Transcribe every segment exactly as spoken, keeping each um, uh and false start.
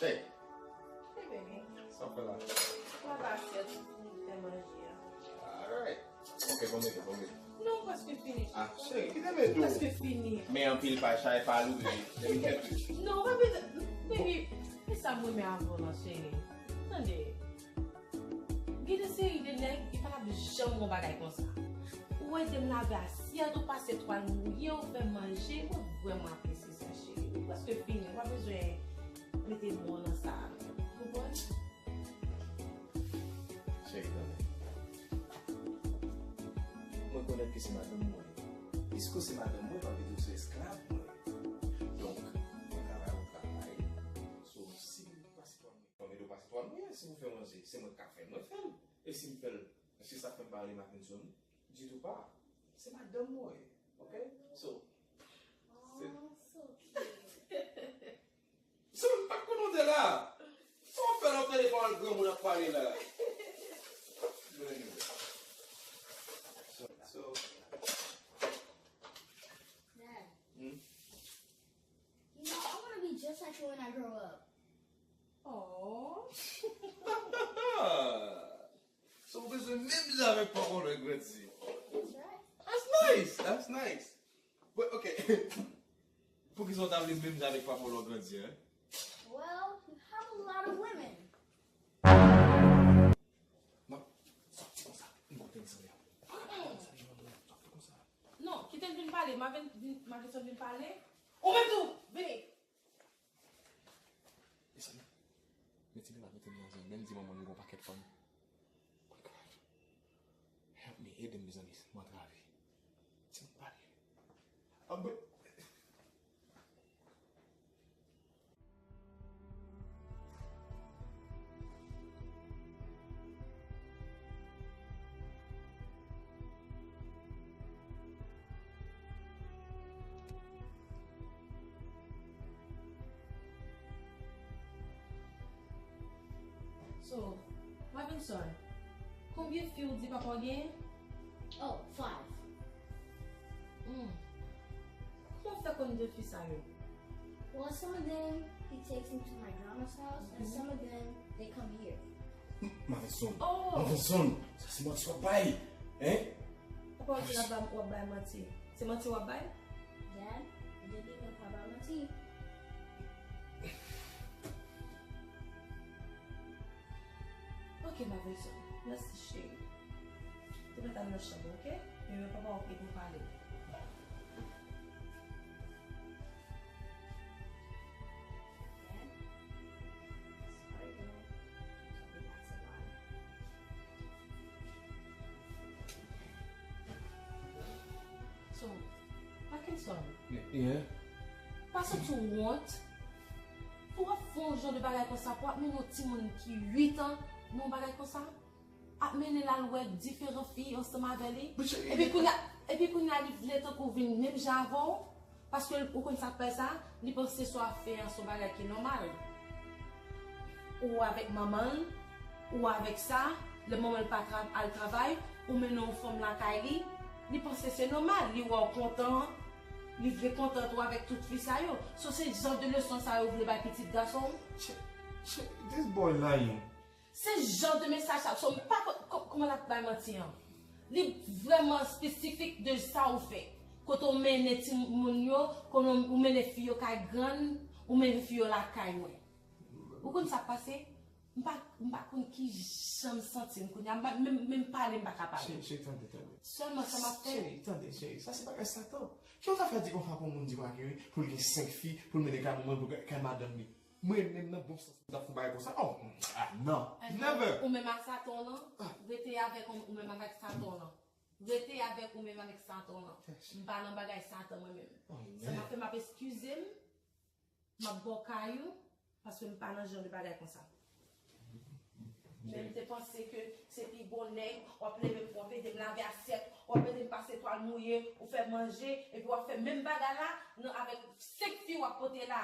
Hey. Hey, baby. Sa w fè la? M ap asyèt pou fè manje a. Alright. Ok, bon, mete, bon, mete. Non, m prèske fini. Ah, cheri, kite m ede w. M prèske fini. Men anpil pay, chay pa louvri. Let me help you. Non, pa bezwen. Baby, e sa m renmen avè w lan, cheri. Tande. Gen de seri de nèg, yo pa t ap janm yon bagay konsa. Ou ede m lave asyèt, ou pase twal mouye, ou fè m manje, mwen vrèman apresye sa, cheri. M prèske fini, ou pa bezwen mete mwen nan sa. Ou konprann? Cheri, tande. Mwen konèt ke se madanm mwen ye. Piske w se madanm mwen, pa vle di w se esklav mwen. Donk, mwen travay, ou travay. So, si m pase twal mouye, mwen ede w pase twal mouye. Si m fè manje, se mwen k ap fè l, mwen fè l. E si m fè l, si sa fè m pa rele Mackenson ditou pa, se madanm mwen ye. Ok? So, se Oh, so cute. So, m pa t konnen w te la. Sa w ap fè la, w ap tande pawòl granmoun ap pale la? So, so, Dad, hmm? You know, I want to be just like you when I grow up. Oh. So, w bezwen menm jan avèk papa w lè w grandi. That's right. That's nice. That's nice. But, ok. Poukisa w ta vle menm jan avèk papa w lè w grandi, hein? Well, you have a lot of women. Non, sòti konsa. M gon tenis anlè. Sòti konsa. Non, kite l vin pale. M ap vin, vin, m ap vin pale. Ou menm tou, vini. Mezanmi, mete li la, mete li nan zen. Menm di manman nou gon pakèt fanm. Oh my God. Help me, ede m, mezanmi, m antrave. Ti moun pale. Ah, but So, Mavenson, konbyen fi ou di papa w genyen? Oh, five. Hmm. Kòman w fè konn de fi sa yo? Well, some of them he takes me to my grandma's house, and some of them they come here. Mavenson. Oh! Mavenson! Sa se manti w ap bay! Hein? Papa w di w ap bay manti. Se manti w ap bay? Dad, depi mwen pa bay manti. Ok, Mavenson. Mèsi, cheri. Tou mèt al nan chanm, ok? Men mwen papa w ap ede w pale. So, Mackenson, yeah, pa santi w wont pou w ap fè yon jan de bagay konsa, pou w ap mennen yon timoun ki uit an nan yon bagay konsa? Ap mennen l al wè diferan fi ansanm avè li. Epi kounye a, epi kounye a, li vle tankou vin menm jan avè w. Paske ou konn sa k fè sa, li panse sa w ap fè an se yon bagay ki nòmal. Ou avèk manman l, ou avèk sa, lè manman l pa tra-, al travay, ou mennen yon fanm lakay li, li panse se nòmal, li wè w kontan, li vle kontan tou avèk tout fi sa yo. So se jan de leson sa yo vle bay pitit gason w? Che-, che-, this boy lying. Se jan de mesaj sa, so m pa ko-, ko-, kòman l ap bay manti an. Li vrèman espesifik de sa ou fè. Kote ou mennen timoun yo, kote ou mennen fi yo kay grann, ou mennen fi yo lakay mwen. Ou konn sa k pase? M pa, m pa konn ki jan m santi m kounye a, m pa, menm, menm pale m pa ka pale. Cheri, cheri, tande, tande. Sèlman sa m ap fè. Cheri, tande, cheri, sa se bagay Satan. Ki w ta fè di konsa pou yon moun di Marguerite, pou l gen senk fi, pou l mennen kay manman l, pou l kay madanm li? Mwen menm nan bon sans mwen t ap fè yon bagay konsa. Oh, ah, non. Never. Ou menm ak Satan w lan, rete avèk ou, ou menm avèk Satan w lan. Rete avèk ou menm avèk Satan w lan. M pa nan bagay Satan mwen menm. Sa m ap fè, m ap eskize m, m ap ba w kay ou, paske m pa nan jan de bagay konsa. Men m te panse ke se pi bon nèg, w ap leve m, w ap ede m lave asyèt, w ap ede m pase twal mouye, ou fè manje, epi w ap fè menm bagay la nan, avèk senk fi w ap pote la.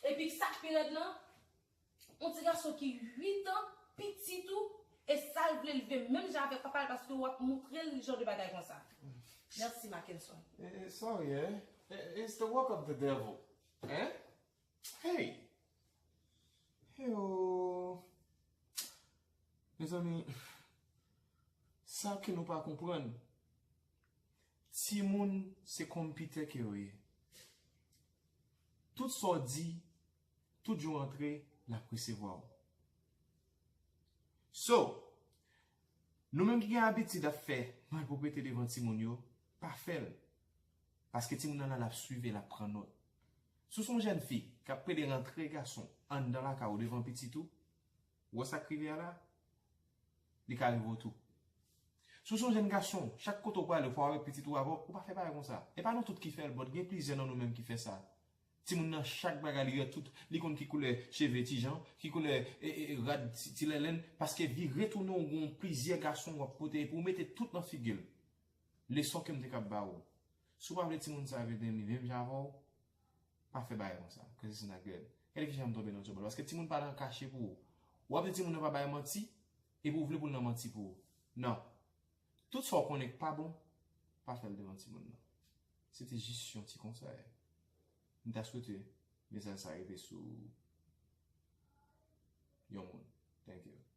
Epi sa k pi rèd lan, yon ti gason ki uit an, pitit ou, e sa l vle leve menm jan avèk papa l paske w ap montre l jan de bagay konsa. Mèsi, Mackenson. Eh, eh, sorry, eh? Eh, it's the work of the devil. Eh? Hey! Mezanmi, sa ke nou pa konprann, timoun se konpitè ke yo ye. Tout sa w di, tout jan w antre, l ap resevwa w. So, nou menm ki gen abitid ap fè malpwoprete devan timoun yo, pa fè l. Paske timoun nan la, l ap swiv e l ap pran nòt. Si w se yon jèn fi k ap pede rantre gason anndan lakay ou devan pitit ou, ou wè sa k rive a la, li ka rive w tou. Si w se yon jèn gason, chak kote w prale, ou fò avèk pitit ou avè w, ou pa fè bagay konsa. E pa nou tout ki fè l, but gen plizyè nan nou menm ki fè sa. Timoun nan, chak bagay li rèd tout, li konn ki koulè cheve Tijan, ki koulè e, e, e, rad Ti, Ti Lèlèn, paske vire tounen w gon plizyè gason w ap pote epi w mete tout nan figi l. Leson ke m te kab ba w. Si w pa vle timoun sa vin vin menm jan avè w, pa fè bagay konsa, cause it's not good. Gade kijan m tonbe nan djòbòl. Paske timoun pa nan kache pou ou. W ap di timoun nan pa bay manti, epi w vle pou l nan manti pou ou. Non. Tout sa w konnen k pa bon, pa fè l devan timoun nan. Se te jis yon ti konsèy. M ta swete mesaj sa rive sou yon moun. Thank you.